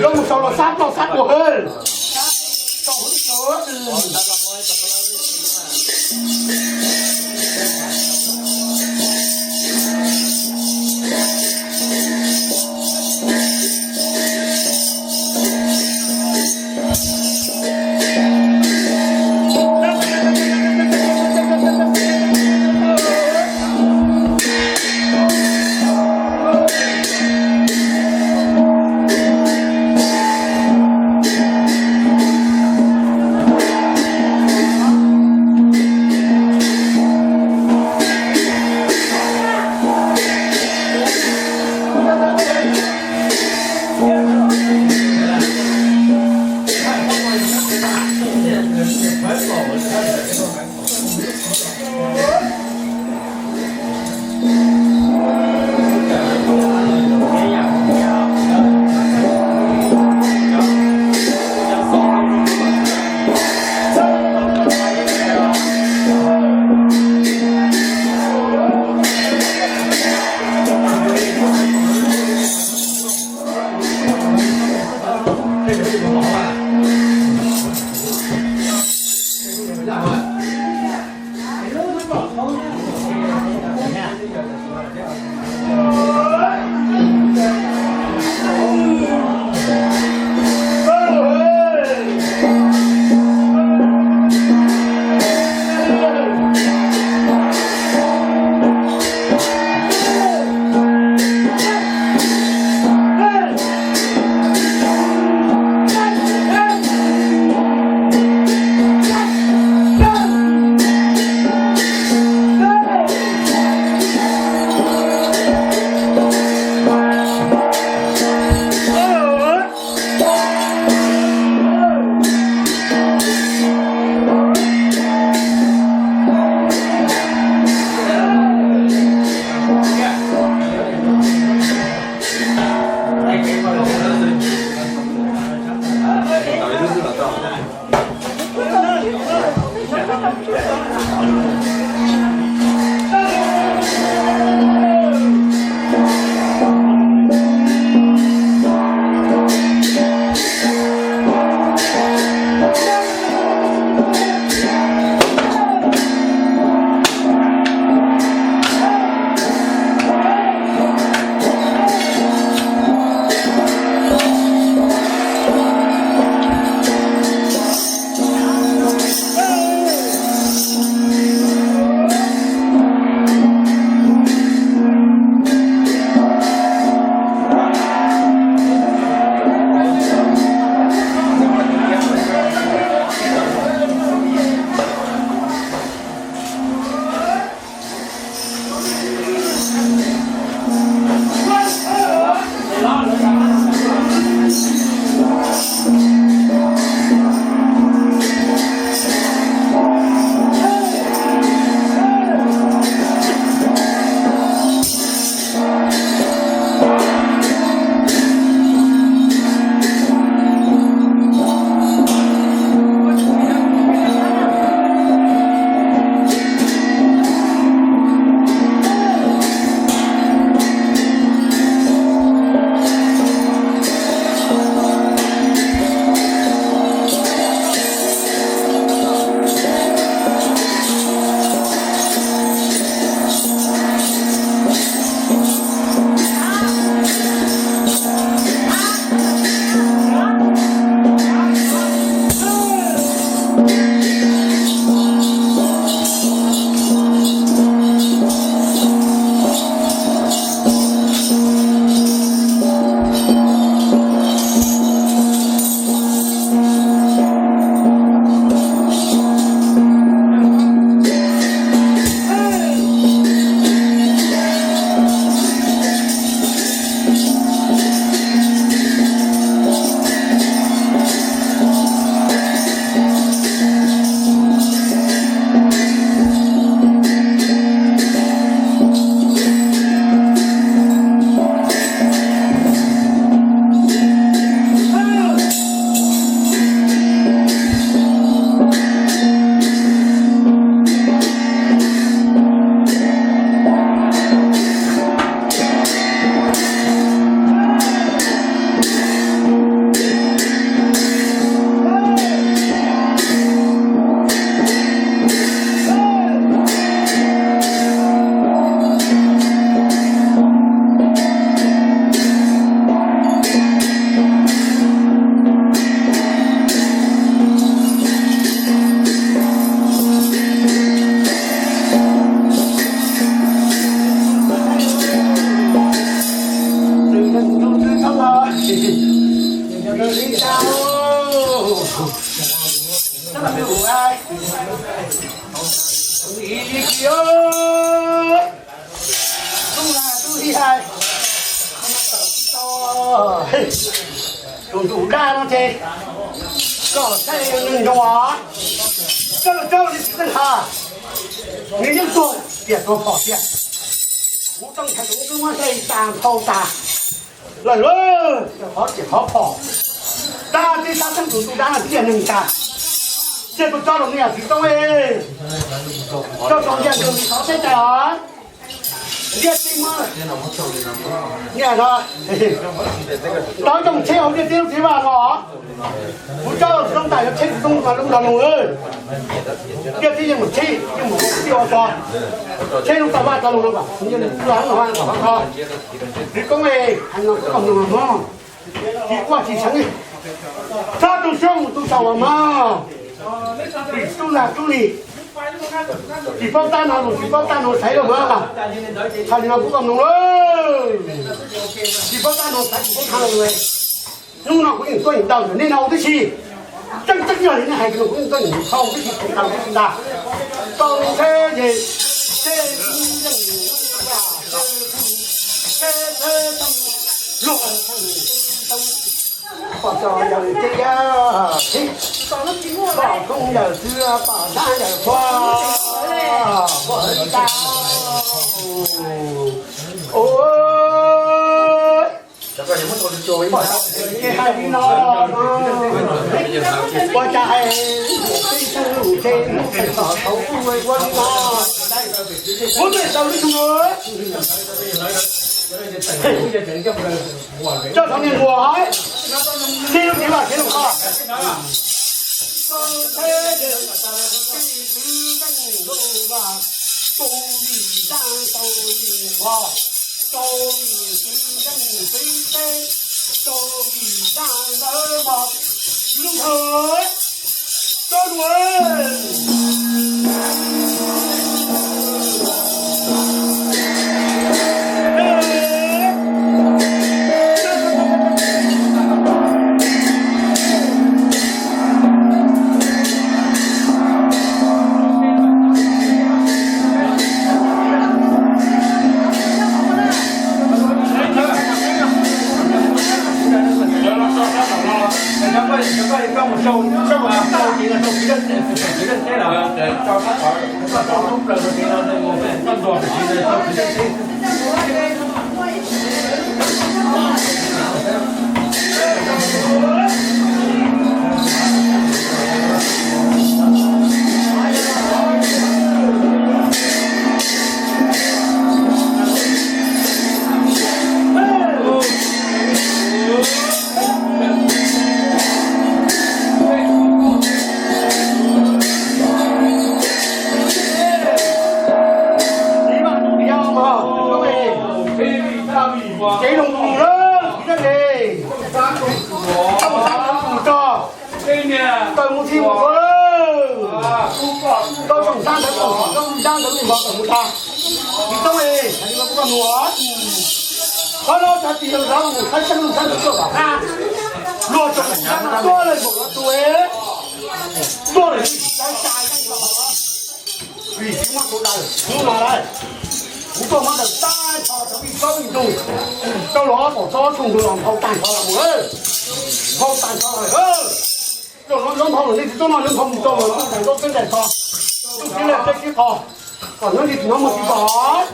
Los mus sau los sab ploj sab tuag hwv. Ib tug lag tub lig hais, tus ntxhais dab no ces koj saib nws nrog, koj los coj li tsis txeej has, nws yeej tuag tiag tuag phom tiag. Kuv tau ntshai tus ntxhais muab saib tas nphau tas lawm, qhov tias qhov phom, tag tib sab xeeb tus ntxhais dab no tiag neeg tas. Cia kuv tso los niam txiv toob, tso tso ntiag ntawm xov teb cai os. Ntiag tib muab niam no, ntawd zoo tsheb hauv ntiag tib lub txiv vaj no. Kuv coj los tsis zoo tas yuav tsheb tsis zoo mas lub nrog no. Ntiag tib yeej mus tsheb, yeej mus tib ua tso, tsheb lub tau vaj tau lug no, txiv koob hais no kuv koj mloog mog, tsis quaj tsis seev, txhob tu siab mus tu xyaum mog. Tub lag tub lig, tsis paub tab no los tsis paub tab no xaiv los mas, txhais li no kuv koj mloog lawm, tsis paub tab no xaiv tsis paub thav lawm. Hnub no kuv yeej tuaj yeej daws ntawm nej no tib si. Tseeb tseeb yog li nej hais no kuv yeej tuaj yeej thau tib si, thau tib si ntag. Tau ntshe ces, luag pom cov yawm txiv, pom koob yawm xwb, pom dab yawm qhua, pom li cas. Ua, ces hais li no, ua cas es tij xeeb lus ces mus pem tom thaum ub ua li no, kuv pem tau li tus coj thov niag muam, tij lub txiv vaj kev lus koj. Ces loo mus lawm, tsis dab tsi, tau sab ntawd mus tso, taws mus txhij mus txhua lawm, tau zoo sab ntawd mus, tau sab ntawd mus npog tawm mus tag. Tsis toob es, hais li no kuv koj mus, qhov no tag tsis yog zov mus saib sab lub sab ntawd tuaj tom qab, luag tsoom tuaj lawm npaum no tus es, tuaj lawm tsis tau tsa, vim tsis muaj tus daws hnub no lawm. Kuv tuaj muab daws tag nrho rau vij tsob vij ntuj, rau los ob pom tsob ob txhooj ntug los nphau tag nrho los mus, nphau tag nrho lawm. Rau los nyob nphau lawm nej tsis txhob noj nyob nphau mus rau los ntuj ntais ntaub teb ntais tho, ntuj teb lej teb sib qho, kom nyob li tsis nyob mus tsis pom.